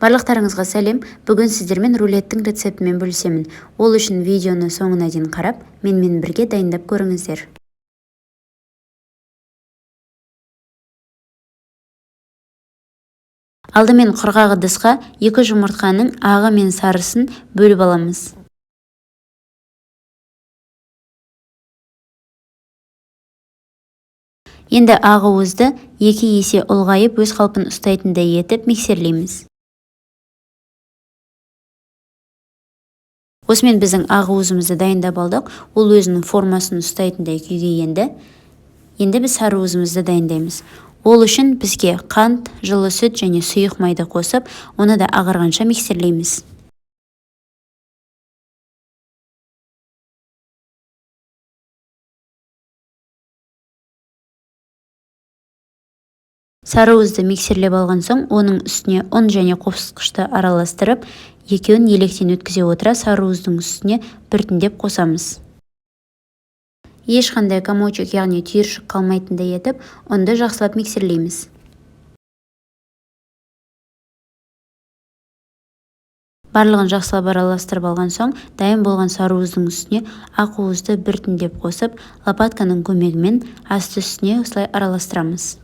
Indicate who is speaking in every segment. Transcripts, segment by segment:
Speaker 1: Барлықтарыңызға сәлем! Бүгін сіздермен рулеттің рецептімен бөлісемін. Ол үшін видеоны соңына дейін қарап, менімен бірге дайындап көріңіздер. Алдымен құрғақ ыдысқа 2 жұмыртқаның ағы мен сарысын бөліп аламыз. Енді ақ уызды 2 есе ұлғайып, өз қалпын ұстайтындай етіп миксерлейміз. Осымен біздің ақ уызымызды дайындап алдық. Ол өзінің формасын ұстайтындай күйге енді. Енді біз сары уызымызды дайындаймыз. Ол үшін бізге қант, жылы сүт және сұйық майды қосып, оны да ағарғанша миксерлейміз. Сары уызды миксерлеп алған соң, оның үстіне ұн және қопсытқышты араластырып, екеуін електен өткізе отыра сары уыздың үстіне біртіндеп қосамыз. Ешқандай комочек, яғни түйіршік қалмайтындай етіп, ұнды жақсылап миксерлейміз. Барлығын жақсылап араластырып алған соң, дайын болған сары уыздың үстіне ақ уызды біртіндеп қосып, лопатканың көмегімен асты үстіне осылай араластырамыз.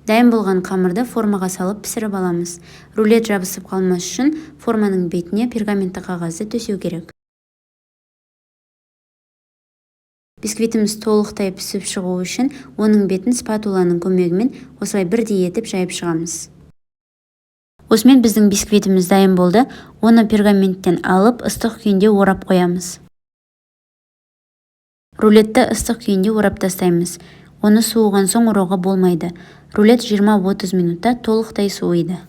Speaker 1: Дайын болған қамырды формаға салып пісіріп аламыз. Рулет жабысып қалмас үшін форманың бетіне пергаментті қағазды төсеу керек. Бисквитіміз толықтай пісіп шығу үшін оның бетін спатуланың көмегімен осылай бірдей етіп жайып шығамыз. Осымен біздің бисквитіміз дайын болды. Оны пергаменттен алып, ыстық күйінде орап қоямыз. Рулетті ыстық күйінде орап тастаймыз. Оны суыған соң орауға болмайды. Рулет 20-30 минутта толықтай суиды.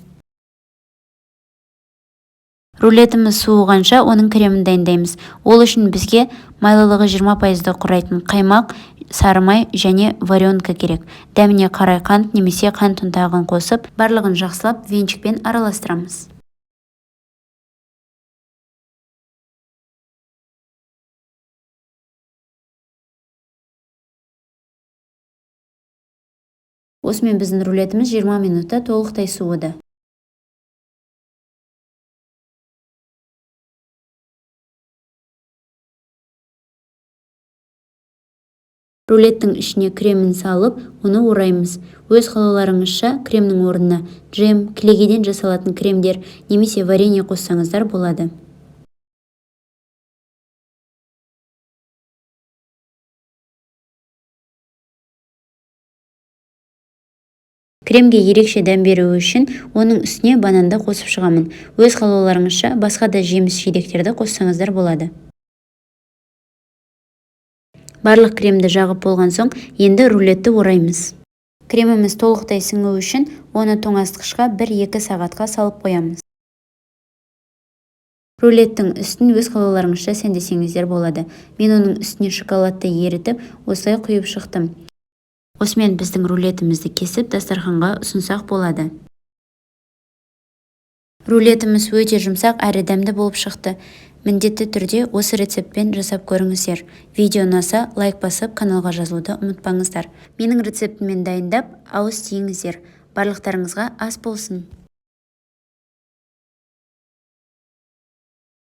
Speaker 1: Рулетіміз суығанша оның кремін дайындаймыз. Ол үшін бізге майлылығы 20%-ды құрайтын қаймақ, сары май және варенка керек. Дәміне қарай қант немесе қант ұнтағын қосып, барлығын жақсылап венчикпен араластырамыз. Осымен біздің рулетіміз 20 минутта толықтай суыды. Рулеттің ішіне кремін салып, оны ораймыз. Өз қалауларыңызша кремнің орнына джем, кілегейден жасалатын кремдер немесе варенье қоссаңыздар болады. Кремге ерекше дәм беру үшін оның үстіне бананды қосып шығамын. Өз қалауларыңызша басқа да жеміс жидектерді қоссаңыздар болады. Барлық кремді жағып болған соң, енді рулетті ораймыз. Креміміз толықтай сіңу үшін оны тоңазытқышқа 1-2 сағатқа салып қоямыз. Рулеттің үстін өз қалауларыңызша сәндесеңіздер болады. Мен оның үстіне шоколадты ерітіп, осылай құйып шықтым. Осымен біздің рулетімізді кесіп, дастарханға ұсынсақ болады. Рулетіміз өте жұмсақ әрі дәмді болып шықты. Міндетті түрде осы рецептпен жасап көріңіздер. Видео ұнаса, лайк басып, каналға жазылуды ұмытпаңыздар. Менің рецептіммен дайындап, ауыз тиіңіздер. Барлықтарыңызға ас болсын.